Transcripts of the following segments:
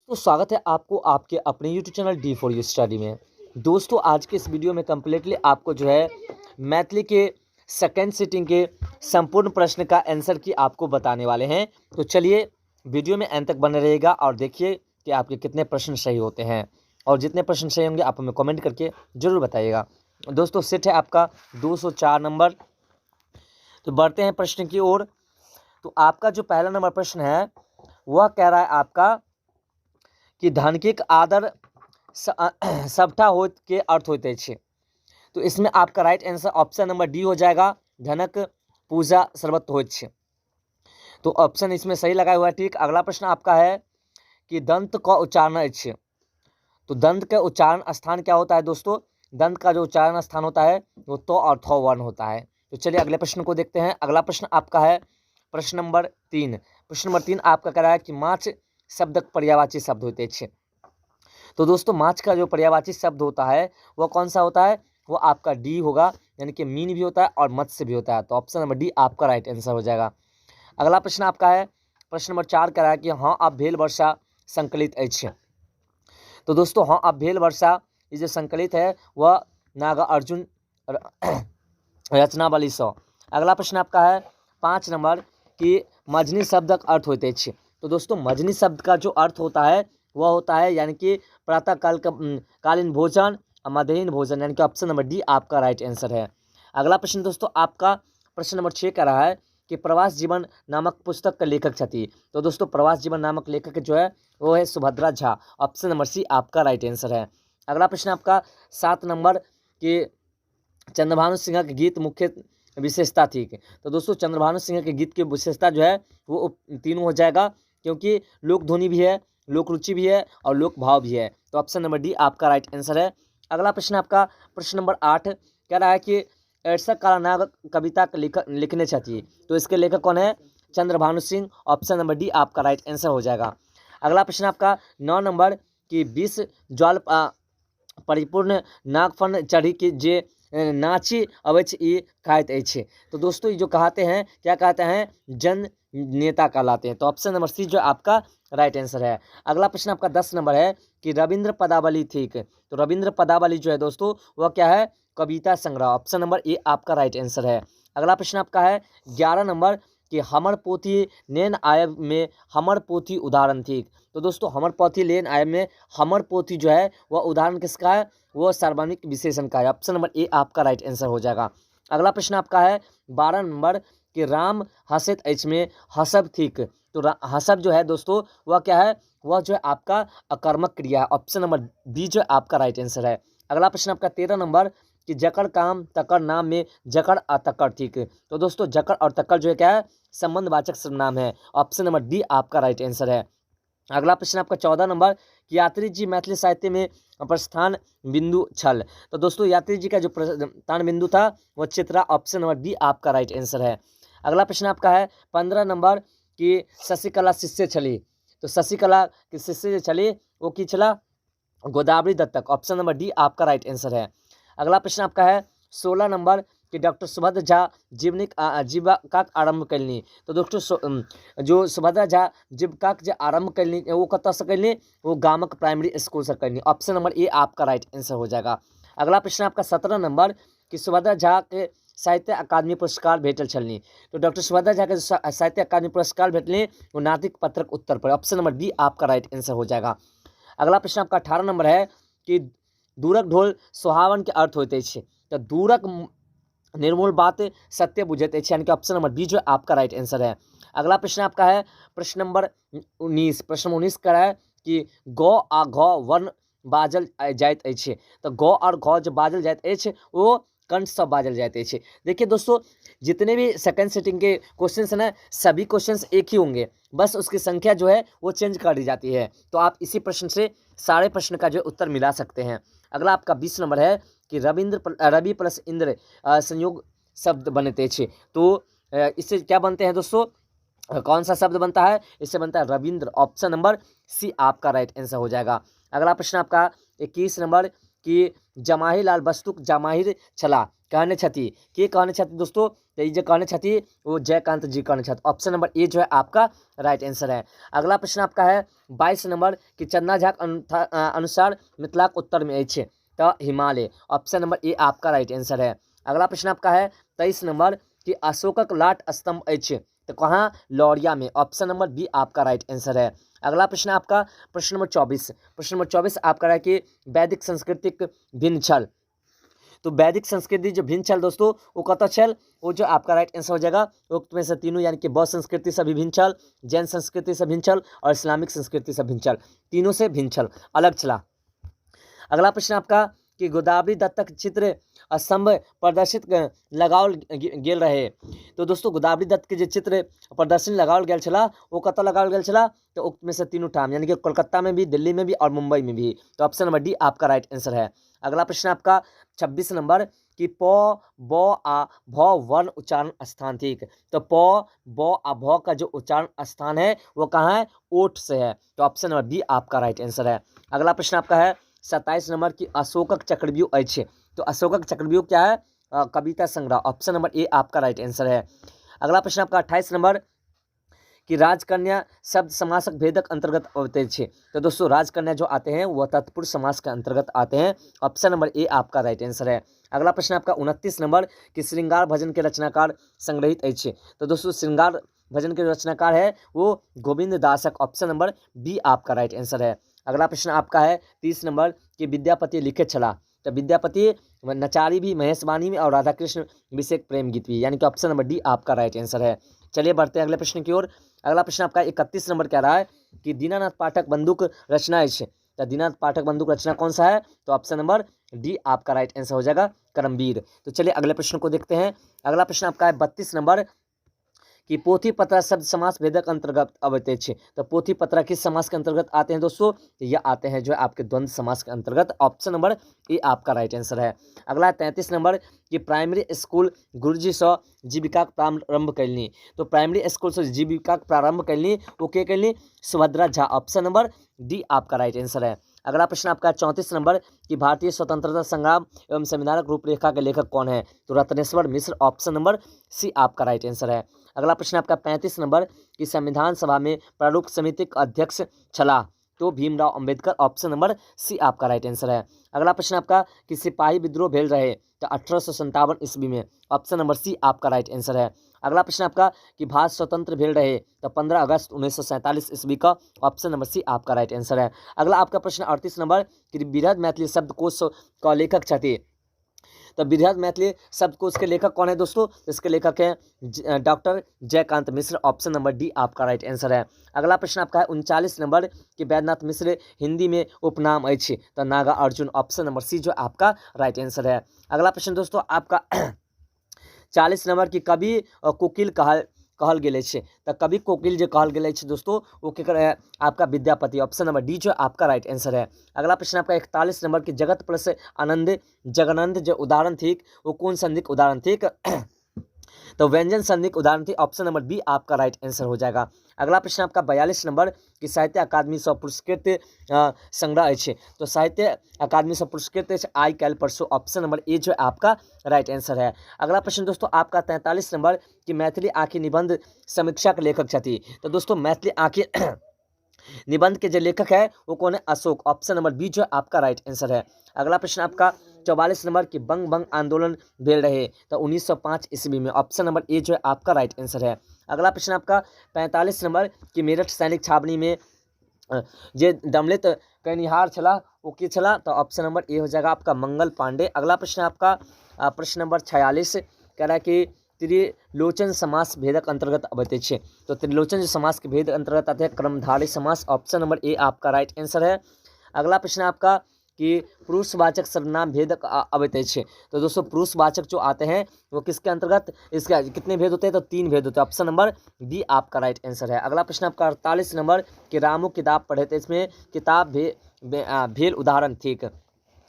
तो स्वागत है आपको आपके अपने YouTube channel D4U study में। दोस्तों, आज के इस वीडियो में कम्प्लीटली आपको जो है मैथिली के सेकेंड सिटिंग के संपूर्ण प्रश्न का आंसर की आपको बताने वाले हैं। तो चलिए, वीडियो में अंत तक बने रहिएगा और देखिए कि आपके कितने प्रश्न सही होते हैं और जितने प्रश्न सही होंगे, आप हमें कमेंट करके ज़रूर बताइएगा। दोस्तों, सेट है आपका 204 नंबर। तो बढ़ते हैं प्रश्न की ओर। तो आपका जो पहला नंबर प्रश्न है, वह कह रहा है आपका कि धनिकक आदर सबठाँ होइत के अर्थ होइत अछि। तो इसमें आपका right answer option number D हो जाएगा, धनक पूजा सर्वत्र होइत छै। तो ऑप्शन इसमें सही लगा हुआ है, ठीक। अगला प्रश्न आपका है कि दंत का उच्चारण अछि। तो दंत का उच्चारण स्थान क्या होता है? दोस्तों, दंत का जो उच्चारण स्थान होता है, वो तो और थ वर्ण होता है। तो चलिए, अगले प्रश्न को देखते हैं। अगला प्रश्न आपका है प्रश्न नंबर 3। प्रश्न नंबर 3 आपका कह रहा है कि माछ शब्दक पर्यायवाची शब्द होते हैं। तो दोस्तों, माछ का जो पर्यायवाची शब्द होता है, वह कौन सा होता है? वो आपका डी होगा, यानी कि मीन भी होता है और मत्स्य भी होता है। तो ऑप्शन नंबर डी आपका राइट आंसर हो जाएगा। अगला प्रश्न आपका है प्रश्न नंबर 4, कह रहा है कि हाँ अब भेल वर्षा संकलित अछि। तो दोस्तों, हाँ अब भेल वर्षा ये जो संकलित है, वह नागा अर्जुन रचनावली सौ। अगला प्रश्न आपका है 5 नंबर कि मजनी शब्दक अर्थ होते अछि। तो दोस्तों, मजनी शब्द का जो अर्थ होता है, वह होता है यानी कि प्रातःकाल का कालीन भोजन और मध्याह्न भोजन, यानी कि ऑप्शन नंबर डी आपका राइट आंसर है। अगला प्रश्न दोस्तों, आपका प्रश्न नंबर 6 का रहा है कि प्रवास जीवन नामक पुस्तक का लेखक छथि। तो दोस्तों, प्रवास जीवन नामक लेखक जो है, वो है Subhadra Jha. Option number C आपका राइट आंसर है। अगला प्रश्न आपका 7 नंबर कि चंद्रभानु सिंह के गीत मुख्य विशेषता थी। तो दोस्तों, चंद्रभानु सिंह के गीत की विशेषता जो है, वो तीनों हो जाएगा, क्योंकि लोक ध्वनि भी है, लोक रुचि भी है और लोक भाव भी है। तो ऑप्शन नंबर डी आपका राइट आंसर है। अगला प्रश्न आपका प्रश्न नंबर 8 कह रहा है कि एडसक कालानाग कविता के लेखक लिखने छथि। तो इसके लेखक कौन है? Chandrabhanu Singh. Option number D आपका राइट आंसर हो जाएगा। अगला प्रश्न आपका 9 नंबर कि विष ज्वाल परिपूर्ण नागफन चढ़ी के जे नाची अबैछ ई कहैत अछि। तो दोस्तों, ये जो कहते हैं, क्या कहते हैं? जन नेता कहलाते हैं। तो ऑप्शन नंबर सी जो आपका राइट आंसर है। अगला प्रश्न आपका 10 नंबर है कि रविंद्र पदावली ठीक। तो रविंद्र पदावली जो है दोस्तों, वह क्या है? कविता संग्रह। ऑप्शन नंबर ए आपका राइट आंसर है। अगला प्रश्न आपका है 11 नंबर कि हमर पोथी नेन आयब में हमर पोथी उदाहरण थीक। तो दोस्तों, हमर पोथी लेन आयब में हमर पोथी जो है, वह उदाहरण किसका है? वह सार्वनामिक विशेषण का है। ऑप्शन नंबर ए आपका राइट आंसर हो जाएगा। अगला प्रश्न आपका है 12 नंबर कि राम हसैत अछि में हसब थीक। तो हसब जो है दोस्तों, वह क्या है? वह जो है आपका अकर्मक क्रिया है। ऑप्शन नंबर बी जो आपका राइट आंसर है। अगला प्रश्न आपका 13 नंबर कि जकर काम तकर नाम में जकर आ तकर ठीक। तो दोस्तों, जकर और तकर जो है, क्या है? संबंधवाचक सर्वनाम है। ऑप्शन नंबर डी आपका राइट आंसर है। अगला प्रश्न आपका 14 नंबर कि यात्री जी मैथिली साहित्य में प्रस्थान बिंदु छल। तो दोस्तों, यात्री जी का जो प्रस्थान बिंदु था, वो चित्रा। ऑप्शन नंबर बी आपका राइट आंसर है। अगला प्रश्न आपका है 15 नंबर कि शशिकला शिष्य छली। तो शशिकला के शिष्य जो छली, वो की छला? गोदावरी दत्तक। ऑप्शन नंबर डी आपका राइट आंसर है। अगला प्रश्न आपका है 16 नंबर कि डॉक्टर सुभद्र झा जीवनिक जीविकाक आरंभ कयलनि। तो दोस्तों, जो सुभद्रा झा जीविकाक जे आरंभ कयलनि, वो कतऽसँ कयलनि? वो गामक प्राइमरी स्कूल से कयलनि। ऑप्शन नंबर ए आपका राइट आंसर हो जाएगा। अगला प्रश्न आपका 17 नंबर कि सुभद्रा झा के साहित्य अकादमी पुरस्कार भेटल छलनि। तो डॉक्टर सुभद्रा झा के जो साहित्य अकादमी पुरस्कार भेटलनि, वो नातिक पत्रक उत्तर पर। ऑप्शन नंबर बी आपका राइट आंसर हो जाएगा। अगला प्रश्न आपका 18 नंबर है कि दूरक ढोल सोहावन के अर्थ होते अछि। तो दूरक निर्मूल बात सत्य बुझैत अछि, यानी कि ऑप्शन नंबर बी जो आपका राइट आंसर है। अगला प्रश्न आपका है प्रश्न नंबर 19। प्रश्न नंबर 19 का है कि ग आ घ वर्ण बाजल जाइत अछि। तो ग और घ जो बाजल जाइत अछि, वो कंठ से बाजल जाइत अछि। देखिए दोस्तों, जितने भी सेकंड सेटिंग के क्वेश्चन हैं ना, सभी क्वेश्चंस एक ही होंगे, बस उसकी संख्या जो है, वो चेंज कर दी जाती है। तो आप इसी प्रश्न से सारे प्रश्न का जो उत्तर मिला सकते हैं। अगला आपका 20 नंबर है कि रविंद्र रवि प्लस इंद्र संयोग शब्द बनते अछि। तो इससे क्या बनते हैं दोस्तों? कौन सा शब्द बनता है? इससे बनता है रविंद्र। ऑप्शन नंबर सी आपका राइट आंसर हो जाएगा। अगला प्रश्न आपका 21 नंबर कि कि जमाही लाल वस्तुक जमाहिर छलाह कहने छथि। के कहने छथि दोस्तों? तो ई जे कहने छथि वो जयकांत जी कहने छथि। ऑप्शन नंबर ए जो है आपका राइट आंसर है। अगला प्रश्न आपका है 22 नंबर कि चंदा झा अनुसार मिथिलाक उत्तर में अछि तो हिमालय। ऑप्शन नंबर ए आपका राइट आंसर है। अगला प्रश्न आपका है 23 नंबर कि अशोकक लाट स्तंभ अछि तो कहाँ? लौरिया में। ऑप्शन नंबर बी आपका राइट आंसर है। अगला प्रश्न आपका प्रश्न नंबर 24, प्रश्न नंबर 24 आपका है कि वैदिक संस्कृतिक भिन्न छल। तो वैदिक संस्कृति जो भिन्न छल दोस्तों वो कतऽ छल? वो जो आपका राइट आंसर हो जाएगा उक्त में से तीनों, यानी कि बौद्ध संस्कृति से भी भिन्न छल, जैन संस्कृति से भिन्न छल और इस्लामिक संस्कृति से भिन्न छल, तीनों से भिन्न छल, अलग छला। अगला प्रश्न आपका कि गोदावरी दत्तक चित्र स्तंभ प्रदर्शित लगाओल गेल रहे। तो दोस्तों गोदावरी दत्त के जे चित्र प्रदर्शन लगाओल गेल छला वो कतऽ लगाओल गेल छला? तो उक्त में से तीनों ठाम, यानी कि कोलकाता में भी, दिल्ली में भी और मुंबई में भी। तो ऑप्शन नंबर डी आपका राइट आंसर है। अगला प्रश्न आपका 26 नंबर कि प ब आ भ वर्ण उच्चारण स्थान ठीक। तो प ब आ भ का जो उच्चारण स्थान है वो कहाँ है? ओठ से है। तो ऑप्शन नंबर बी आपका राइट आंसर है। अगला प्रश्न आपका है 27 नंबर की अशोकक चक्रव्यूह अछि। तो अशोकक चक्रव्यूह क्या है? कविता संग्रह। ऑप्शन नंबर ए आपका राइट आंसर है। अगला प्रश्न आपका 28 नंबर कि राजकन्या शब्द समासक भेदक अंतर्गत अबैत अछि। तो दोस्तों राजकन्या जो आते हैं वह तत्पुरुष समास के अंतर्गत आते हैं। ऑप्शन नंबर ए आपका राइट आंसर है। अगला प्रश्न आपका 29 नंबर कि श्रृंगार भजन के रचनाकार संग्रहित अछि। तो दोस्तों श्रृंगार भजन के रचनाकार है वो गोविंद दासक। ऑप्शन नंबर बी आपका राइट आंसर है। अगला प्रश्न आपका है 30 नंबर कि विद्यापति लिखे छला। तो विद्यापति नचारी भी, महेशवाणी में और राधाकृष्ण विषयक प्रेम गीत भी, यानी कि ऑप्शन नंबर डी आपका राइट आंसर है। चलिए बढ़ते हैं अगले प्रश्न की ओर। अगला प्रश्न आपका 31 नंबर कह रहा है कि दीनानाथ पाठक बंदूक रचना है। तो दीनानाथ पाठक बंदूक रचना कौन सा है? तो ऑप्शन नंबर डी आपका राइट आंसर हो जाएगा, करमवीर। तो चलिए अगले प्रश्न को देखते हैं। अगला प्रश्न आपका है 32 नंबर कि पोथी पत्रा शब्द समास भेदक अंतर्गत अबैत अछि। तो पोथी पत्रा किस समास के अंतर्गत आते हैं दोस्तों? तो ये आते हैं जो है आपके द्वंद्व समास के अंतर्गत। ऑप्शन नंबर ए आपका राइट आंसर है। अगला 33 नंबर कि प्राइमरी स्कूल गुरुजी से जीविका प्रारंभ कैलनी। तो प्राइमरी स्कूल से जीविका प्रारंभ कैलनी वो के कैलनी? Subhadra Jha. Option number D आपका राइट आंसर है। अगला प्रश्न आपका 34 नंबर कि भारतीय स्वतंत्रता संग्राम एवं संविधानक रूपरेखा के लेखक कौन है? तो Ratneshwar Mishra. Option number C आपका राइट आंसर है। अगला प्रश्न आपका 35 नंबर कि संविधान सभा में प्रारूप समिति के अध्यक्ष छला। तो Bhimrao Ambedkar. Option number C आपका राइट आंसर है। अगला प्रश्न आपका कि सिपाही विद्रोह भेल रहे तो 1857 ईस्वी में। ऑप्शन नंबर सी आपका राइट आंसर है। अगला प्रश्न आपका कि भारत स्वतंत्र भेल रहे तो 15 अगस्त 1947 ईस्वी का। ऑप्शन नंबर सी आपका राइट आंसर है। अगला आपका प्रश्न 38 नंबर कि बृहद मैथिली शब्दकोश का लेखक छथि। तो बृहद मैथिली शब्दकोश के लेखक कौन है दोस्तों? इसके लेखक हैं doctor Jaykant Mishra. Option number D आपका राइट आंसर है। अगला प्रश्न आपका है 39 नंबर कि वैद्यनाथ मिश्र हिंदी में उपनाम अछि। तो नागा अर्जुन। ऑप्शन नंबर सी जो आपका राइट आंसर है। अगला प्रश्न दोस्तों आपका 40 नंबर की कवि कोकिल कहल गेल अछि। तो कवि कोकिल जो कहल गेल अछि दोस्तों वो केकर है? आपका विद्यापति। ऑप्शन नंबर डी जो आपका राइट आंसर है। अगला प्रश्न आपका 41 नंबर की जगत प्लस आनंद जगनंद जो उदाहरण थी वो कौन संधिक उदाहरण थी? तो व्यंजन संधि के उदाहरण थी। ऑप्शन नंबर बी आपका राइट आंसर हो जाएगा। अगला प्रश्न आपका 42 नंबर कि साहित्य अकादमी से पुरस्कृत संग्रह अछि। तो साहित्य अकादमी से पुरस्कृत अछि आई काल्हि परसों। ऑप्शन नंबर ए जो आपका राइट आंसर है। अगला प्रश्न दोस्तों आपका 43 नंबर कि मैथिली आँखि निबंध समीक्षा के लेखक छथि। तो दोस्तों मैथिली आँखि निबंध के जो लेखक है वो कौन है? अशोक। ऑप्शन नंबर बी जो आपका राइट आंसर है। अगला प्रश्न आपका 44 नंबर की बंग बंग आंदोलन भेल रहे तो 1905 ईस्वी में। ऑप्शन नंबर ए जो है आपका राइट आंसर है। अगला प्रश्न आपका 45 नंबर की मेरठ सैनिक छावनी में जे दमलित कनिहार छला वो के छला? तो ऑप्शन नंबर ए हो जाएगा आपका मंगल पांडे। अगला प्रश्न आपका प्रश्न नंबर 46 कह रहा है कि त्रिलोचन समास भेदक अंतर्गत अबैत अछि। तो त्रिलोचन जो समास के भेद अंतर्गत आते हैं क्रमधारी समास। ऑप्शन नंबर ए आपका राइट आंसर है। अगला प्रश्न आपका कि पुरुषवाचक सर्वनाम भेदक अबैत अछि। तो दोस्तों पुरुषवाचक जो आते हैं वो किसके अंतर्गत, इसके कितने भेद होते हैं? तो 3 भेद होते हैं। ऑप्शन नंबर बी आपका राइट आंसर है। अगला प्रश्न आपका 48 नंबर कि रामू किताब पढ़े थे, इसमें किताब भेल उदाहरण ठीक।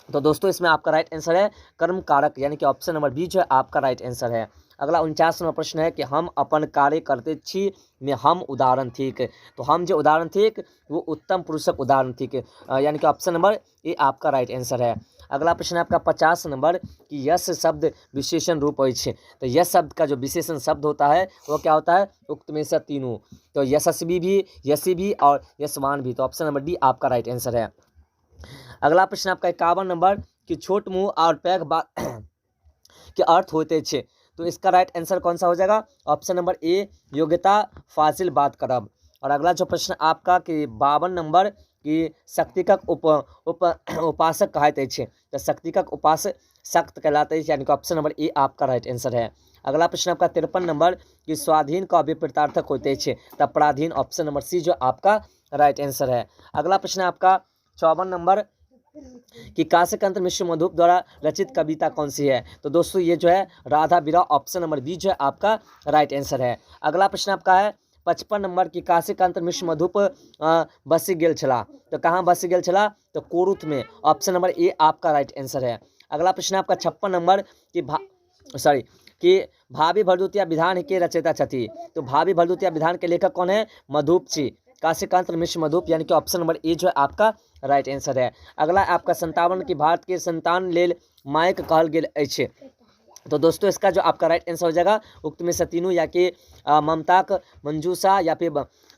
तो दोस्तों इसमें आपका राइट आंसर है कर्म कारक, यानी कि ऑप्शन नंबर बी जो है आपका राइट आंसर है। अगला 49 नंबर प्रश्न है कि हम अपन कार्य करते छी में हम उदाहरण ठीक। तो हम जो उदाहरण ठीक वो उत्तम पुरुषक उदाहरण ठीक, यानी कि ऑप्शन नंबर ए आपका राइट आंसर है। अगला प्रश्न आपका 50 नंबर कि यश शब्द विशेषण रूप अछि। तो यश शब्द का जो विशेषण शब्द होता है वो क्या होता है? उक्त में से तीनों। तो यशस्वी भी, यशी भी और यशवान भी। तो ऑप्शन नंबर डी आपका राइट आंसर है। अगला प्रश्न आपका 51 नंबर कि छोट मुँह और पैघ बात के अर्थ होते छे। तो इसका राइट आंसर कौन सा हो जाएगा? ऑप्शन नंबर ए योग्यता फाजिल बात करब। और अगला जो प्रश्न आपका कि 52 नंबर कि शक्तिकक उप उप उपासक कहैत अछि। तो शक्तिकक उपास सख्त कहलाते अछि, यानी कि ऑप्शन नंबर ए आपका राइट आंसर है। अगला प्रश्न आपका 53 नंबर कि स्वाधीन का विपरीतार्थक होते अछि। तो पराधीन, ऑप्शन नंबर सी जो आपका राइट आंसर है। अगला प्रश्न आपका 54 नंबर कि काशीकांत मिश्र मधुप द्वारा रचित कविता कौन सी है? तो दोस्तों ये जो है राधा विरह, ऑप्शन नंबर बी जो है आपका राइट आंसर है। अगला प्रश्न आपका है 55 नंबर की काशीकांत मिश्र मधुप बसि गेल छला। तो कहाँ बसि गेल छला? तो कोरुत में, ऑप्शन नंबर ए आपका राइट आंसर है। अगला प्रश्न आपका 56 नंबर कि सॉरी कि भाभी भरदुतिया विधान के रचयिता छथि। तो भाभी भरदुतिया विधान के लेखक कौन है? मधुप जी, काशीकांत मिश्र मधुप, यानी कि ऑप्शन नंबर ए जो है आपका राइट आंसर है। अगला आपका 57 की भारत के संतान लेल मायक कहल गेल अछि। तो दोस्तों इसका जो आपका राइट आंसर हो जाएगा उक्त में से तीनों, या कि ममताक मंजूषा या फिर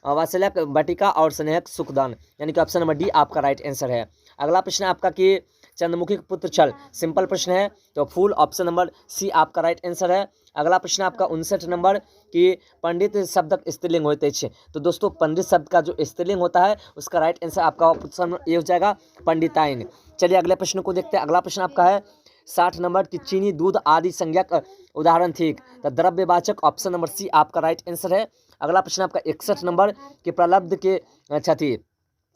वात्सल्यक बटिका और स्नेहक सुखदान, यानी कि ऑप्शन नंबर डी आपका राइट आंसर है। अगला प्रश्न आपका कि चंद्रमुखी के पुत्र छल, सिंपल प्रश्न है, तो फूल, ऑप्शन नंबर सी आपका राइट आंसर है। अगला प्रश्न आपका 59 नंबर कि पंडित शब्दक स्त्रीलिंग होते अछि। तो दोस्तों पंडित शब्द का जो स्त्रीलिंग होता है उसका राइट आंसर आपका ऑप्शन ए हो जाएगा पंडिताइन। चलिए अगले प्रश्न को देखते हैं। अगला प्रश्न आपका है 60 नंबर की चीनी दूध आदि संज्ञक उदाहरण ठीक। तो द्रव्यवाचक, ऑप्शन नंबर सी आपका राइट आंसर है। अगला प्रश्न आपका 61 नंबर कि प्रलब्ध के छथि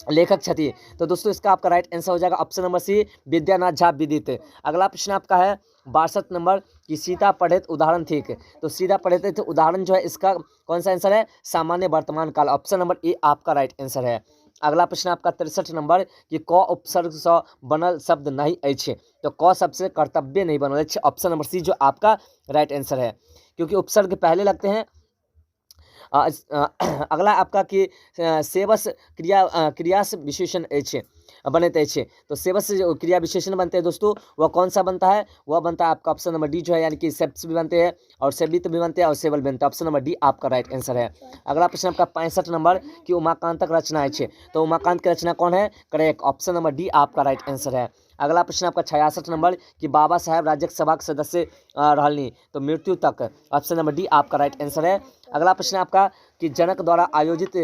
लेखक छथि। तो दोस्तों इसका आपका राइट आंसर हो जाएगा option number C Vidyanath Jha Vidit. अगला प्रश्न आपका है 62 नंबर कि सीता पढ़ेत उदाहरण ठीक। तो सीता पढ़ेत तो उदाहरण जो है इसका कौन सा आंसर है? सामान्य वर्तमान काल, ऑप्शन नंबर ए आपका राइट आंसर है। अगला प्रश्न आपका 63 नंबर कि क उपसर्ग से बनल शब्द नहीं अछि। तो क शब्द से कर्तव्य नहीं बनल अछि, ऑप्शन नंबर सी जो आपका राइट आंसर है, क्योंकि उपसर्ग पहले लगते हैं। अगला आपका कि सेवस क्रिया क्रियास विशेषण अछि बनते अछि। तो सेवस जो क्रिया विशेषण बनते हैं दोस्तों वह कौन सा बनता है? वह बनता है आपका ऑप्शन नंबर डी जो है, यानी कि सेप्स भी बनते हैं और सेवित भी बनते हैं और सेवल बनते हैं, ऑप्शन नंबर डी आपका राइट आंसर है। अगला प्रश्न आपका 65 नंबर कि उमाकांतक रचना अछि। तो उमाकांत की रचना कौन है? करेक्ट, ऑप्शन नंबर डी आपका राइट आंसर है। अगला प्रश्न आपका 66 नंबर कि बाबा साहेब राज्यसभा के सदस्य रहलनी। तो मृत्यु तक, ऑप्शन नंबर डी आपका राइट आंसर है। अगला प्रश्न आपका कि जनक द्वारा आयोजित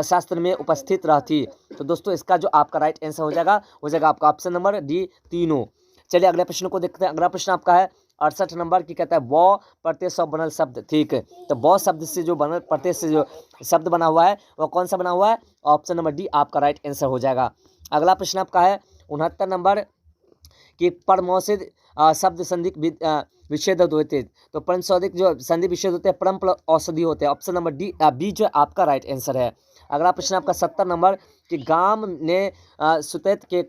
शास्त्र में उपस्थित रहती। तो दोस्तों इसका जो आपका राइट आंसर हो जाएगा हो जाएगा आपका ऑप्शन नंबर डी तीनों। चलिए अगले प्रश्न को देखते हैं। अगला प्रश्न आपका है 68 नंबर की कहता है व प्रत्यय से बनल शब्द ठीक। तो व शब्द से जो बनल प्रत्यय से जो शब्द बना हुआ है वह कौन सा बना हुआ है? ऑप्शन नंबर डी आपका राइट आंसर हो जाएगा। अगला प्रश्न आपका है 69 नंबर कि परमौषध शब्द संधि विच्छेद होते। तो परमौषधिक जो संधि विच्छेद होते हैं परम औषधि होते हैं, ऑप्शन नंबर डी बी जो आपका राइट आंसर है। अगला प्रश्न आपका 70 नंबर कि गाम ने सुतैत के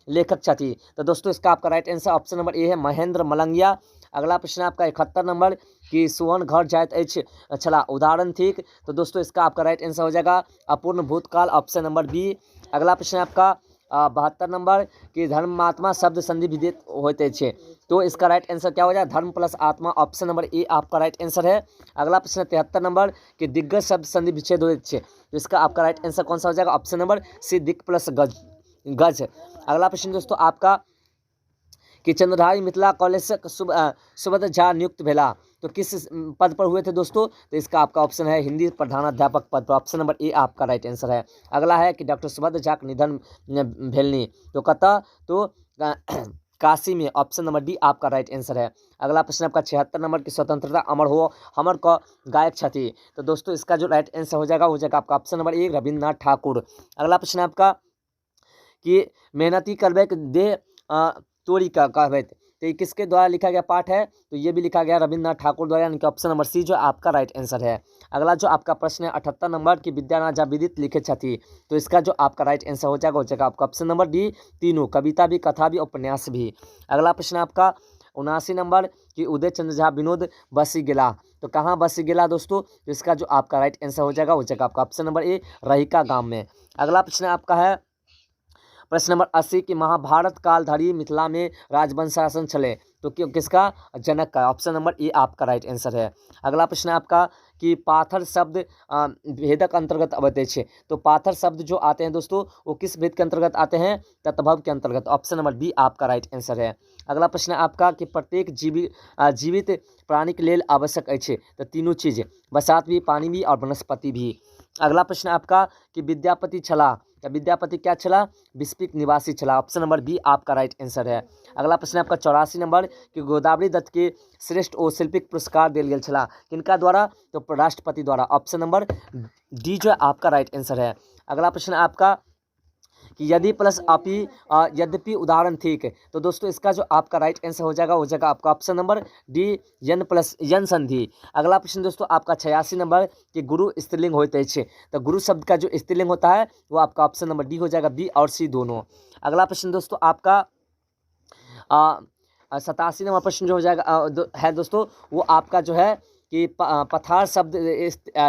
लेखक छथि। तो दोस्तों इसका आपका right answer option number A है महेंद्र मलंगिया। अगला प्रश्न आपका 71 नंबर कि सुवन घर जाइत अछि छला उदाहरण ठीक। तो दोस्तों इसका आपका राइट आंसर हो जाएगा अपूर्ण भूतकाल, ऑप्शन नंबर बी। अगला प्रश्न आपका 72 नंबर कि धर्मात्मा शब्द संधि विदित होते छे। तो इसका राइट आंसर क्या हो जाए? धर्म प्लस आत्मा, ऑप्शन नंबर ए आपका राइट आंसर है। अगला प्रश्न 73 नंबर कि दिग्गज शब्द संधि विच्छेद होते छे। तो इसका आपका राइट आंसर कौन सा हो जाएगा? ऑप्शन नंबर सी दिक प्लस गज गज। अगला प्रश्न दोस्तों आपका कि चंद्रधारी मिथिला कॉलेज से सुभद्र झा नियुक्त भेला। तो किस पद पर हुए थे दोस्तों? तो इसका आपका ऑप्शन है हिंदी प्रधानाध्यापक पद पर, ऑप्शन नंबर ए आपका राइट आंसर है। अगला है कि डॉक्टर सुभद्र झा के निधन भेलनी तो कतऽ? तो काशी में, ऑप्शन नंबर डी आपका राइट आंसर है। अगला प्रश्न आपका 76 नंबर की स्वतंत्रता अमर हो हमर क गायक छथि। तो दोस्तों इसका जो राइट आंसर हो जाएगा हो जाएगा आपका option number A Rabindranath Thakur. अगला प्रश्न आपका कि मेहनती करबे देह तोड़ी का कहबैत। तो ये किसके द्वारा लिखा गया पाठ है? तो ये भी लिखा गया रविन्द्रनाथ ठाकुर द्वारा, यानी कि ऑप्शन नंबर सी जो आपका राइट आंसर है। अगला जो आपका प्रश्न है 78 नंबर की विद्यानाथ झा विदित लिखे छथि। तो इसका जो आपका राइट आंसर हो जाएगा आपका ऑप्शन नंबर डी तीनों, कविता भी, कथा भी, उपन्यास भी। अगला प्रश्न आपका 79 नंबर कि उदय चंद्र झा विनोद बसी गेला। तो कहाँ बसी गेला दोस्तों? तो इसका जो आपका राइट आंसर हो जाएगा आपका ऑप्शन नंबर ए रहिका गांव में। अगला प्रश्न आपका है प्रश्न नंबर 80 कि महाभारत काल धरि मिथिला में राजवंश शासन छलै, तो किसका? जनक का। ऑप्शन नंबर ए आपका राइट आंसर है। अगला प्रश्न है आपका कि पाथर शब्द भेदक अंतर्गत अबैत अछि, तो पाथर शब्द जो आते हैं दोस्तों वो किस भेद के अंतर्गत आते हैं? तद्भव के अंतर्गत। ऑप्शन नंबर बी आपका राइट आंसर है। अगला प्रश्न है आपका कि प्रत्येक जीवित प्राणी के लेल आवश्यक अछि, तो तीनों चीज, बसात भी, पानी भी और वनस्पति भी। अगला प्रश्न आपका कि विद्यापति छला, तो विद्यापति क्या छला? बिस्फीक निवासी छला। ऑप्शन नंबर बी आपका राइट आंसर है। अगला प्रश्न आपका 84 नंबर कि गोदावरी दत्त के श्रेष्ठ ओ शिल्पिक पुरस्कार देल गेल छला, किनका द्वारा? तो राष्ट्रपति द्वारा। ऑप्शन नंबर डी जो है आपका राइट आंसर है। अगला प्रश्न आपका कि यदि प्लस अपि यद्यपि उदाहरण ठीक, तो दोस्तों इसका जो आपका राइट आंसर हो जाएगा, हो जाएगा आपका ऑप्शन नंबर डी यन प्लस यन संधि। अगला प्रश्न दोस्तों आपका 86 नंबर कि गुरु स्त्रीलिंग होते अछि, तो गुरु शब्द का जो स्त्रीलिंग होता है वो आपका ऑप्शन नंबर डी हो जाएगा, बी और सी दोनों। अगला प्रश्न दोस्तों आपका 87 नंबर प्रश्न जो हो जाएगा है दोस्तों वो आपका जो है कि पथार शब्द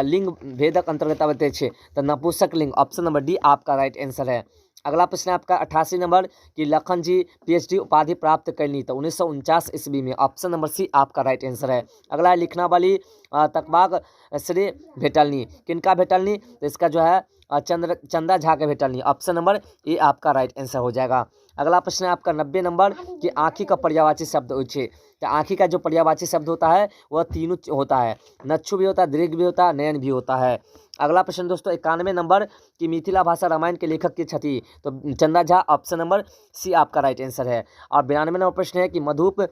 लिंग भेदक अंतर्गत आबैत अछि, तो नपुंसक लिंग। ऑप्शन नंबर डी आपका राइट आंसर है। अगला प्रश्न है आपका 88 नंबर कि लखन जी पीएचडी उपाधि प्राप्त कैलनी, तो 1949 ईस्वी में। ऑप्शन नंबर सी आपका राइट आंसर है। अगला है लिखना वाली तकबाक श्रेय भेटलनी, किनका भेटलनी? तो इसका जो है चंदा झा के भेटलनी। ऑप्शन नंबर ए आपका राइट आंसर हो जाएगा। अगला प्रश्न है आपका 90 नंबर कि आँखी का पर्यायवाची शब्द अछि, तो आँखी का जो पर्यायवाची शब्द होता है वह तीनों होता है, नक्षु भी होता है, दीर्घ भी होता है, नयन भी होता है। अगला प्रश्न दोस्तों 91 नंबर कि मिथिला भाषा रामायण के लेखक के छथि, तो चंदा झा। ऑप्शन नंबर सी आपका राइट आंसर है। और 92 नंबर प्रश्न है कि मधुप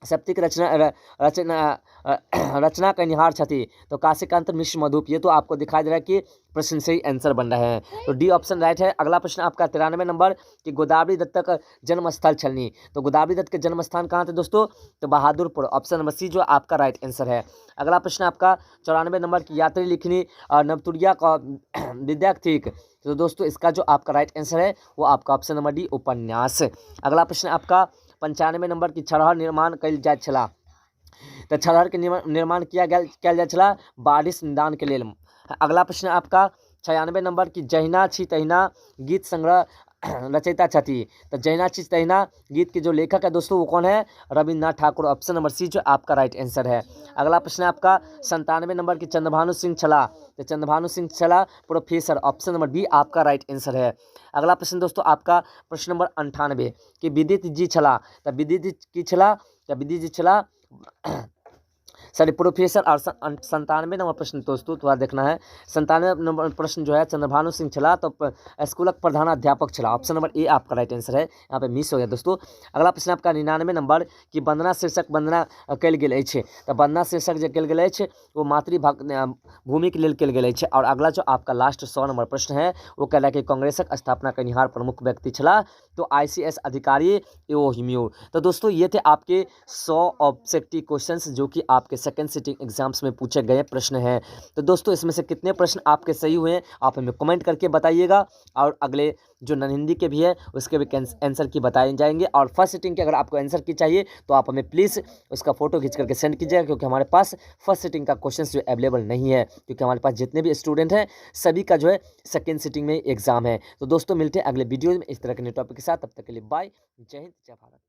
सप्तिक रचना कनिहार छथि, तो काशीकांत मिश्र मधुप। ये तो आपको दिखाई दे रहा है कि प्रश्न से ही आंसर बन रहे हैं, तो डी ऑप्शन राइट है। अगला प्रश्न आपका 93 नंबर कि गोदावरी दत्त का जन्मस्थल छलनी, तो गोदावरी दत्त के जन्मस्थान कहाँ थे दोस्तों? तो बहादुरपुर। ऑप्शन नंबर सी जो आपका राइट आंसर है। अगला प्रश्न आपका 94 नंबर की यात्री लिखनी और नवतुरिया का विद्या ठीक, तो दोस्तों इसका जो आपका राइट आंसर है वो आपका ऑप्शन नंबर डी उपन्यास। अगला प्रश्न आपका 95 नंबर की छड़हर निर्माण कयल जाइत छला, तो छड़हर के निर्माण किया गेल कयल जाइत छला बारिश निदान के लेल। अगला प्रश्न आपका 96 नंबर की जहिना छी तहिना गीत संग्रह रचयिता छथि, तो जहिना छी तहिना गीत के जो लेखक है दोस्तों वो कौन है? Rabindranath Thakur. Option number C जो आपका राइट आंसर है। अगला प्रश्न आपका 97 नंबर की चंद्रभानु सिंह छला, तो चंद्रभानु सिंह छला प्रोफेसर। ऑप्शन नंबर बी आपका राइट आंसर है। अगला प्रश्न दोस्तों आपका प्रश्न नंबर 98 कि विदित जी छला, तो विदित जी की छला, तो विदित जी छला सॉरी प्रोफेसर। और 97 नंबर प्रश्न दोस्तों थोड़ा देखना है, 97 नंबर प्रश्न जो है चंद्रभानु सिंह छला, तो स्कूलक प्रधानाध्यापक छला। ऑप्शन नंबर ए आपका राइट आंसर है, यहाँ पे मिस हो गया दोस्तों। अगला प्रश्न आपका 99 नंबर कि वंदना शीर्षक वंदना कयल गेल अछि, तो वंदना शीर्षक जे कयल गेल अछि वो मातृभूमि के लेल कयल गेल अछि। और अगला जो आपका लास्ट 100 नंबर प्रश्न है वो कहला कि कांग्रेसक स्थापना कयनिहार प्रमुख व्यक्ति छला, तो ICS अधिकारी एओ हिम्यूर। तो दोस्तों ये थे आपके 100 ऑब्जेक्टिव क्वेश्चंस जो कि आपके सेकंड सिटिंग एग्जाम्स में पूछे गए प्रश्न हैं। तो दोस्तों इसमें से कितने प्रश्न आपके सही हुए हैं आप हमें कमेंट करके बताइएगा, और अगले जो नॉन हिंदी के भी है उसके भी आंसर की बताए जाएंगे। और फर्स्ट सिटिंग के अगर आपको आंसर की चाहिए तो आप हमें प्लीज़ उसका फोटो खींच करके सेंड कीजिएगा, क्योंकि हमारे पास फर्स्ट सिटिंग का क्वेश्चन जो अवेलेबल नहीं है, क्योंकि हमारे पास जितने भी स्टूडेंट हैं सभी का जो है सेकेंड सिटिंग में एग्जाम है। तो दोस्तों मिलते हैं अगले वीडियो में इस तरह के नए टॉपिक के साथ, तब तक के लिए बाय, जय हिंद, जय भारत।